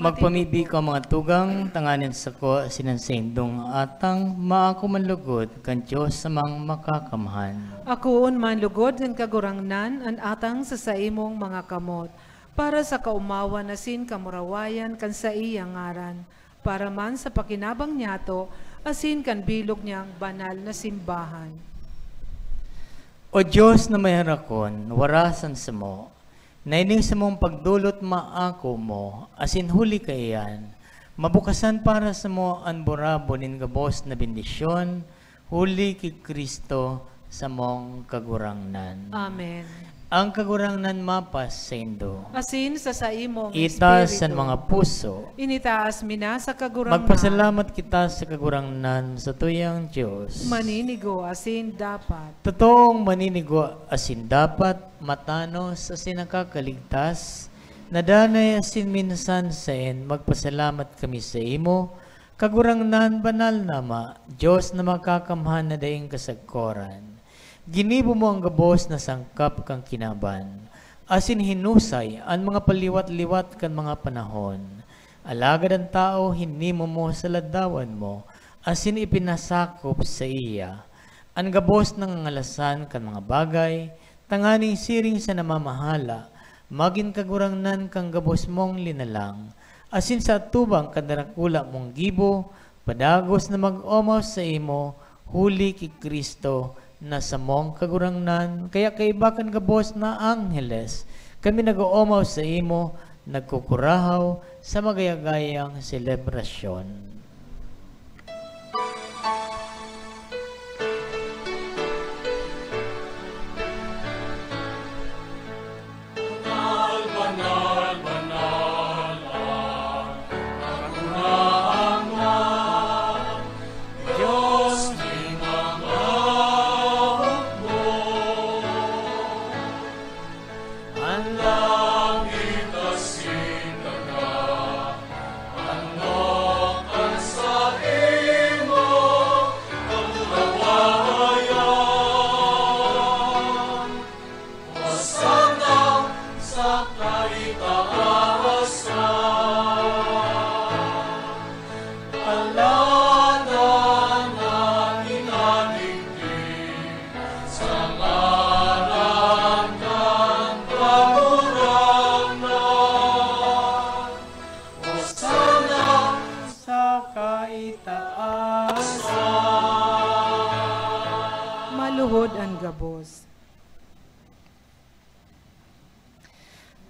Magpamibi ko, mga tugang, tanganing sako asin an saindong atang maako man lugod kan Dios samang makakamhan. Akoon man lugod kan Kagurangnan an atang sa saimong mga kamot, para sa kaomawan asin kamurawayan kan saiyang ngaran, para man sa pakinabang niyato asin kan bilog niyang banal na simbahan. O Dios na maherakon, warasan samo, na ining samong pagdolot maako mo, asin huli kaiyan, mabukasan para samo an burabon nin gabos na bendisyon, huli ki Cristo, samong Kagurangnan. Amen. Ang Kagurangnan mapasaindo. Asin sa saimong Itaas an espiritu. Mga puso. Initaas mi na sa Kagurangnan. Magpasalamat kita sa Kagurangnan, sa tuyang Dios. Maninigo asin dapat. Totoong maninigo asin dapat, matanos asin nakakaligtas, na danay asin minsan saen magpasalamat kami saimo, Kagurangnan, banal na Ama, Dios na makakamhan na daing kasagkoran. Ginibo mo an gabos na sangkap kan kinaban, asin hinusay an mga paliwat-liwat kan mga panahon. Alagad an tawo hinimo mo sa ladawan mo, asin ipinasakop saiya an gabos na ngangalasan kan mga bagay, tanganing siring sa namamahala, magin kagurangnan kan gabos mong linalang, asin sa atubang kan darakula mong gibo, padagos na mag-omaw saimo, huli ki Cristo na samong Kagurangnan. Kaya kaiba kan gabos na angheles, kami nag-oomaw saimo, nagkukurahaw sa magayagayang selebrasyon. Banal, banal, banal ang Kagurangnan, Dios nin mga hukbo. An langit asin daga, an nok kan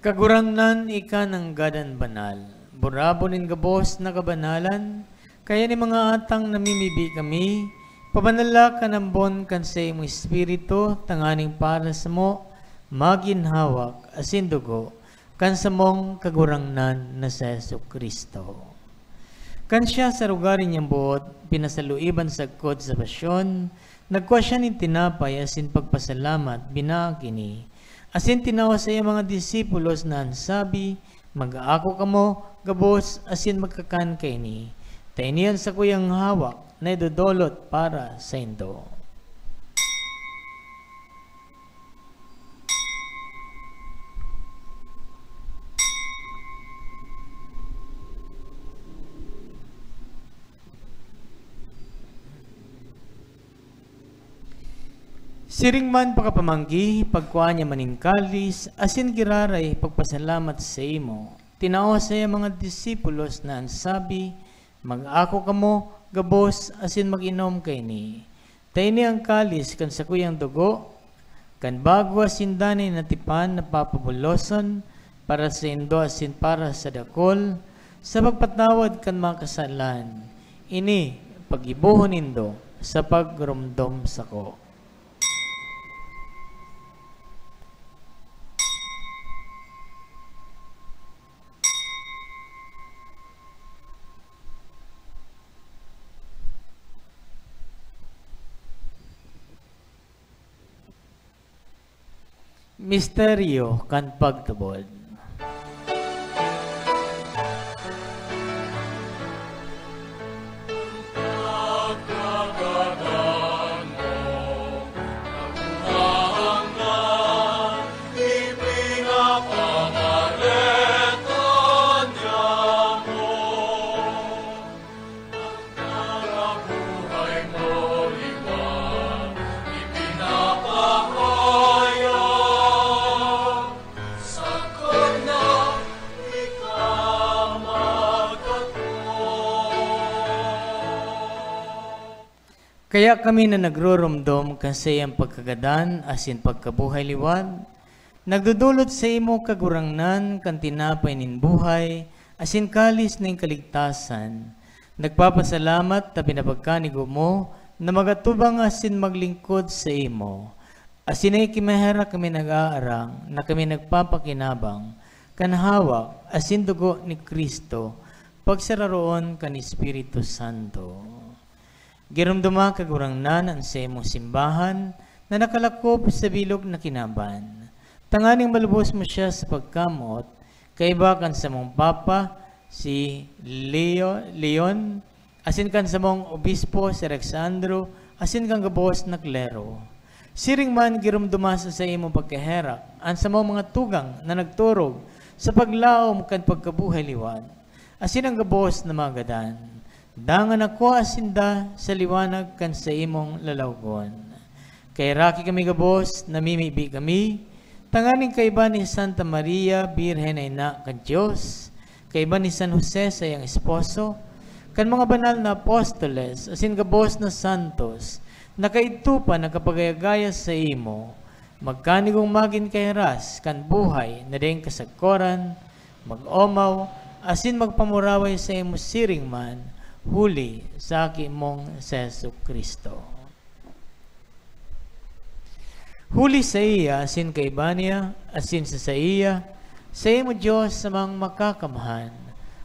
Kagurangnan, ika nanggad an banal. Burabon nin gabos na kabanalan, kaya nin mga atang namimibi kami, pabanala kan ambon kan saimong Espiritu, tanganing para samo magin hawak asin dugo kan samong Kagurangnan na si Jesu-Cristo. Kan siya sa lugar niyang boot, pinasaluiban sagkod sa pasyon, nagkua siya nin tinapay asin pagpasalamat, binaak ini, asin tinao sa iyang mga disipulos na an sabi, "Mag-aako kamo gabos asin magkakan kaini, ta ini an sakuyang hawak na idodolot para saindo." Siring man pakapamanggi, pagkua niya man nin kalis, asin giraray pagpasalamat saimo, tinao sa iyang mga disipulos na an sabi, "Mag-ako kamo gabos asin mag-inom kaini, ta ini an kalis kan sakuyang dugo, kan bago asin danay na tipan na papabuloson para saindo asin para sa dakul, sa pagpatawad kan mga kasalan. Ini paggibohon nindo sa pagromdom sako." Misteryo kan pagtubod. Ang tanga buhay mo liwat, ipinapahayag, sagkod na ika magkatubod. Kaya kami na nagroromdom kan saiyang pagkagadan asin pagkabuhay liwat, nagdodolot saimo, Kagurangnan, kan tinapay nin buhay asin kalis nin kaligtasan. Nagpapasalamat ta pinapagkanigo mo na mag-atubang asin maglingkod saimo. Asin nakikimaherak kami nag-aarang na kami nagpapakinabang kan hawak asin dugo ni Cristo, pagsararoon kan Espiritu Santo. Giromdoma, Kagurangnan, an saimong simbahan na nakalakop sa bilog na kinaban, tanganing malubos mo siya sa pagkamoot, kaiba kan samong Papa, si Leo, Leon, asin kan samong Obispo, si Alexandro, asin kan gabos na klero. Siring man, giromdoma sa saimong pagkaherak an samong mga tugang na nagturog sa paglaom kan pagkabuhay liwat, asin an gabos na mga gadan, dangan nakua sinda sa liwanag kan saimong lalawgon. Kaheraki kami gabos, namimibi kami, tanganing kaiba ni Santa Maria, Birhen na Ina kan Dios, kaiba ni San Jose, saiyang esposo, kan mga banal na apostoles, asin gabos na santos, na kaidto pa nakapagayagaya saimo, magkanigong magin kahiras kan buhay na daing kasagkoran, mag-omaw, asin magpamuraway saimo siring man, huli sa Aki mong si Jesu-Cristo. Huli saiya, asin kaiba niya, asin sa saiya, saimo, Dios, Amang Makakamhan,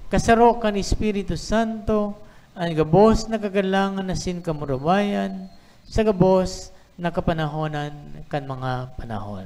kasaro kan Espiritu Santo, an gabos na kagalangan asin kamurawayan, sa gabos na kapanahonan kan mga panahon.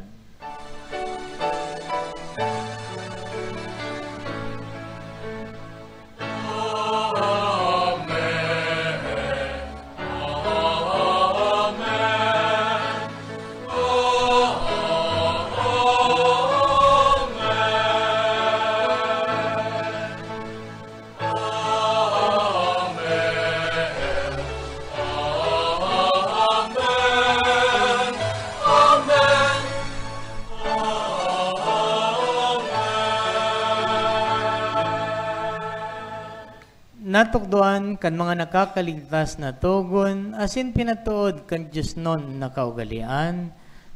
Natukdoan kan mga nakakaligtas na togon asin pinatood kan diosnon na kaugalean,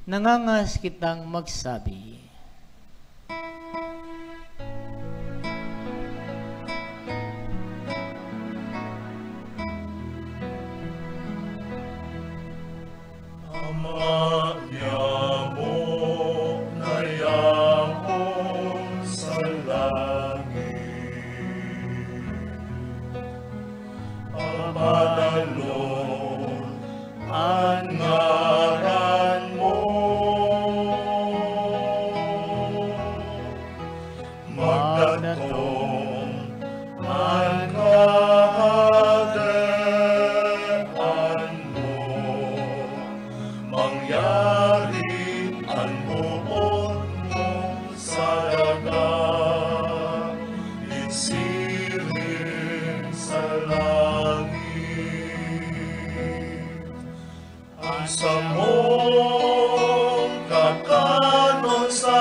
nangangas kitang magsabi. langit. Papadalon an ngaran mo. Magdatong an kahadean mo, mangyari an boot mo sa daga, nin siring sa langit. An samong kakanon sa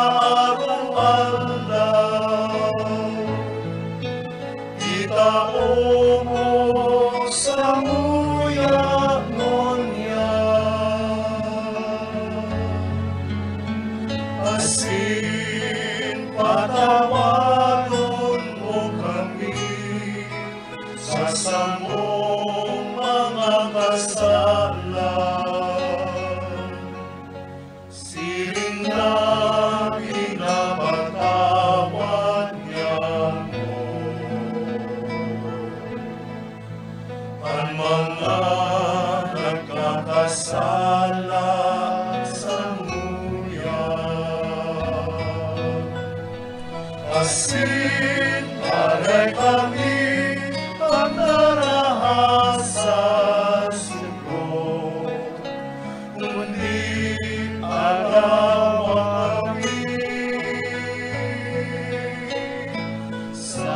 araw-araw, itao mo samuya ngunyan. Asin patawaron mo kami sa samong mga kasalan, siring na pinapatawad niamo an mga nagkakasala samuya. Asin aray kami pagdaraha sa sugod, kundi agawa kami sa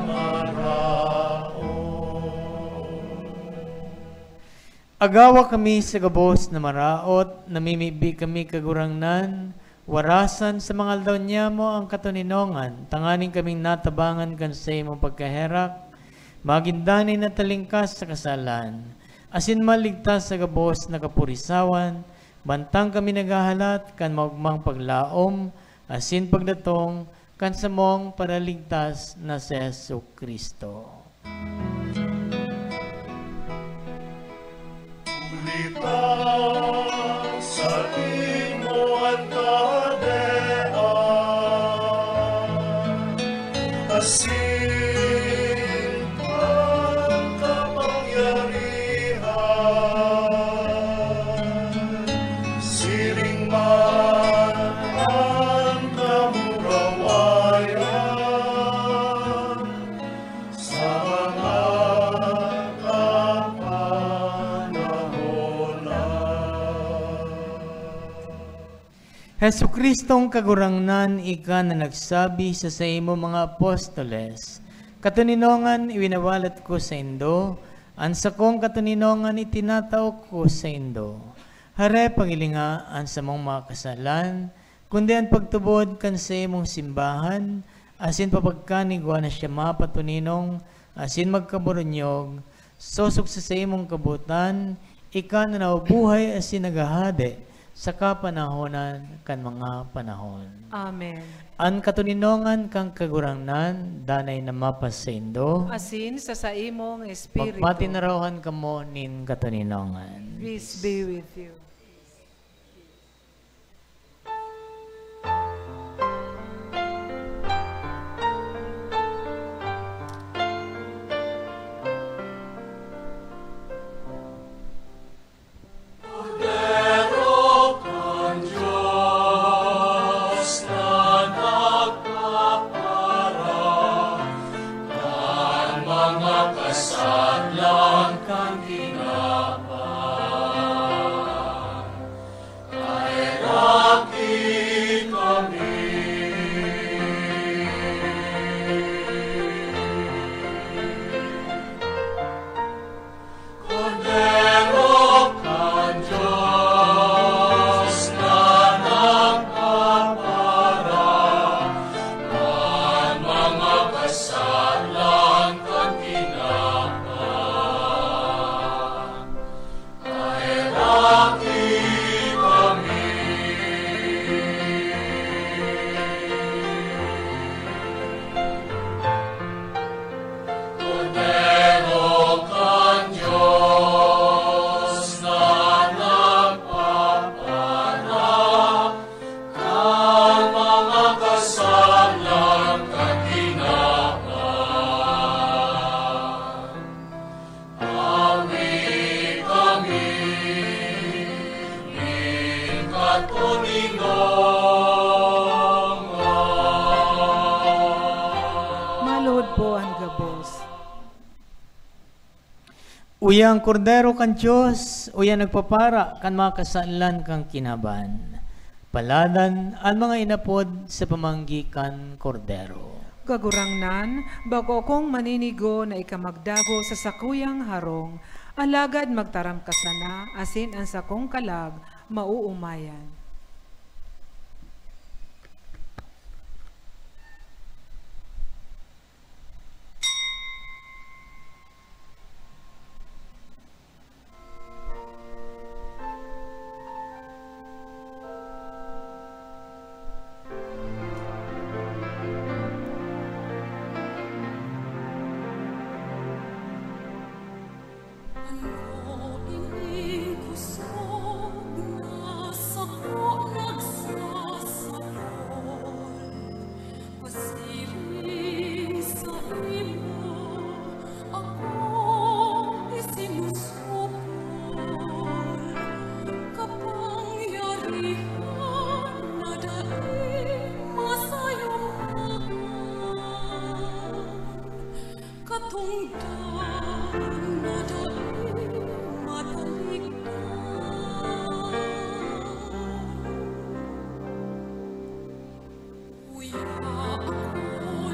maraot. Agawa kami sa gabos na maraot, namimibi kami, Kagurangnan, warasan sa mga aldaw niyamo ang katoninongan, tanganing kaming natabangan kan saimong pagkaherak, magin danay na talingkas sa kasalan, asin maligtas sa gabos na kapurisawan, mantang kami naghahalat kan maogmang paglaom asin pagdatong kan samong Paraligtas na si Jesu-Cristo. Huli ta saimo an kahadean, asin an kapangyarihan, siring man an kamurawayan, sa mga kapanahonan. Jesu-Cristong Kagurangnan, ika na nagsabi sa saimo mga apostoles, "Katoninongan iwinawalat ko saindo, an sakong katoninongan itinatao ko saindo." Hare, paghilinga an samong mga kasalan, kundi an pagtubod kan saimong simbahan, asin papagkanigwa na siya mapatoninong asin magkaburunyog, sosog sa saimong kabotan, ika na nabubuhay asin naghahade sa kapanahonan kan mga panahon. Amen. An katoninongan kan Kagurangnan danay na mapasaindo. Asin sa saimong espiritu. Magpatinarawan kamo nin katoninongan. Peace be with you. Kordero kan Dios na nagpapara kan mga kasadlan kan tinapay. Uya an Kordero kan Dios, uya nagpapara kan mga kasalan kan kinaban. Paladan an mga inapod sa pamanggi kan Kordero. Kagurangnan, bako akong maninigo na ika magdago sa sakuyang harong, alagad magtaram ka sana, asin an sakong kalag maoomayan. Ano ining kusog na sako nagsasabol? Pasiring saimo akong isinusupol, kapangyarihan na dai masayuhan, katongdan na dai matalikdan. Uya ako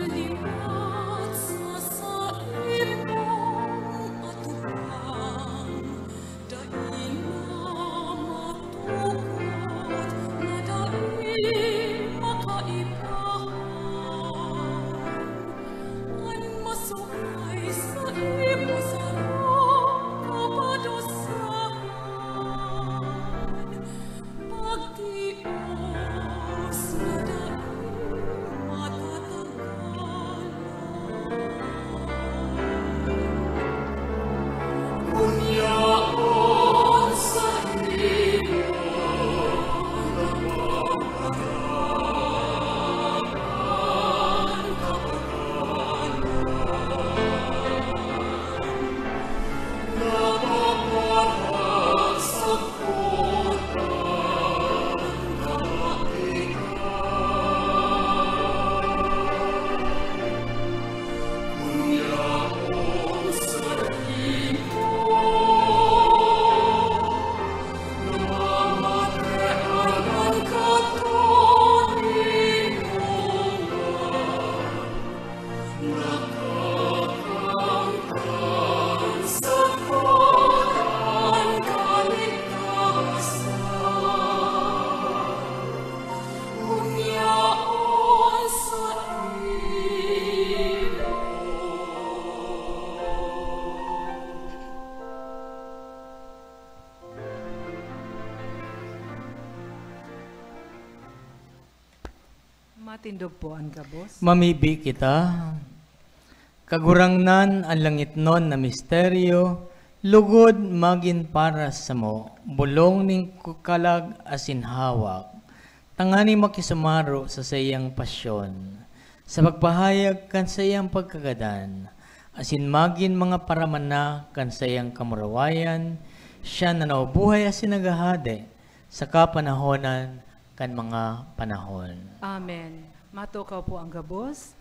liwat sa saimong atubang, dai na matukod na dai makaibahan. An masukay saimo sarong kapadusahan. Pagtios na dai matatagalan. Kun yaon sa iyo, Matindog po an gabos. Mamibi kita. Kagurangnan, an langitnon na misteryo, lugod magin para samo, bolong nin kalag asin hawak, tanganing makisumaro sa saiyang pasyon, sa pagpahayag kan saiyang pagkagadan, asin magin mga paramanan kan saiyang kamurawayan, siya na nabubuhay asin naghahade sa kapanahonan kan mga panahon. Amen. Matukaw po ang gabos.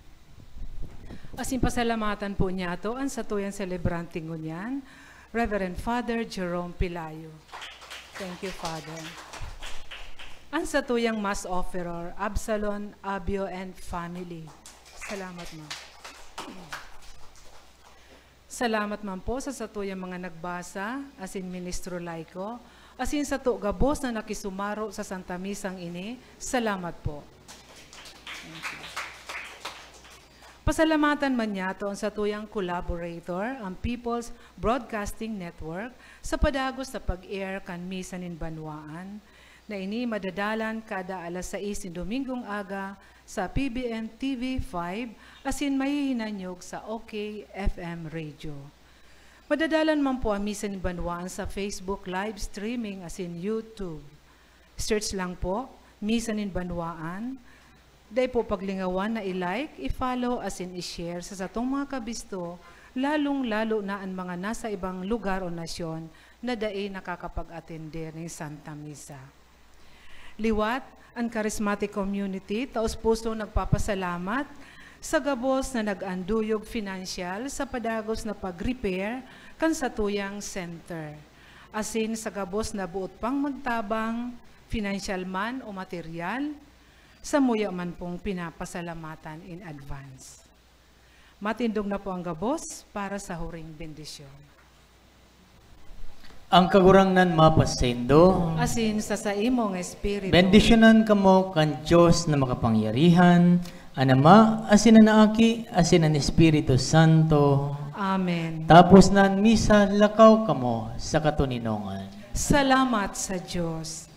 Asin pasalamatan po niyato an satuyang selebrante ngunyan, Reverend Father Jerome Pelayo. Thank you, Father. An satuyang Mass Offerer, Absalon Abio and family. Salamat, ma'am. Salamat man po sa satuyang mga nagbasa, asin ministro laiko, asin sato gabos na nakisumaro sa Santa Misang ini. Salamat po. Thank you. Pasalamatan man niyato an satuyang collaborator, ang People's Broadcasting Network, sa padagos na pag-air kan Misa nin Banwaan, na ini madadalan kada alas sais nin Domingong aga sa P B N T V five asin mahihinanyog sa O K F M Radio. Madadalan man po ang Misa nin Banwaan sa Facebook live streaming asin YouTube. Search lang po, Misa nin Banwaan. Dai po paglingawan na i-like, i-follow asin i-share sa satong mga kabisto, lalong-lalo na an mga nasa ibang lugar o nasyon na dai nakakapag-atender nin Santa Misa. Liwat, an Charismatic Community taos-pusong nagpapasalamat sa gabos na nag-anduyog financial sa padagos na pag-repair kan satuyang center, asin sa gabos na boot pang magtabang, financial man o material, samuya man pong pinapasalamatan in advance. Matindog na po ang gabos para sa huring bendisyon. Ang Kagurangnan mapasaindo. Asin sa saimong espiritu. Bendisyonan kamo kan Dios na makapangyarihan, an Ama, asin an Aki, asin an Espiritu Santo. Amen. Tapos na an misa, lakaw kamo sa katoninongan. Salamat sa Dios.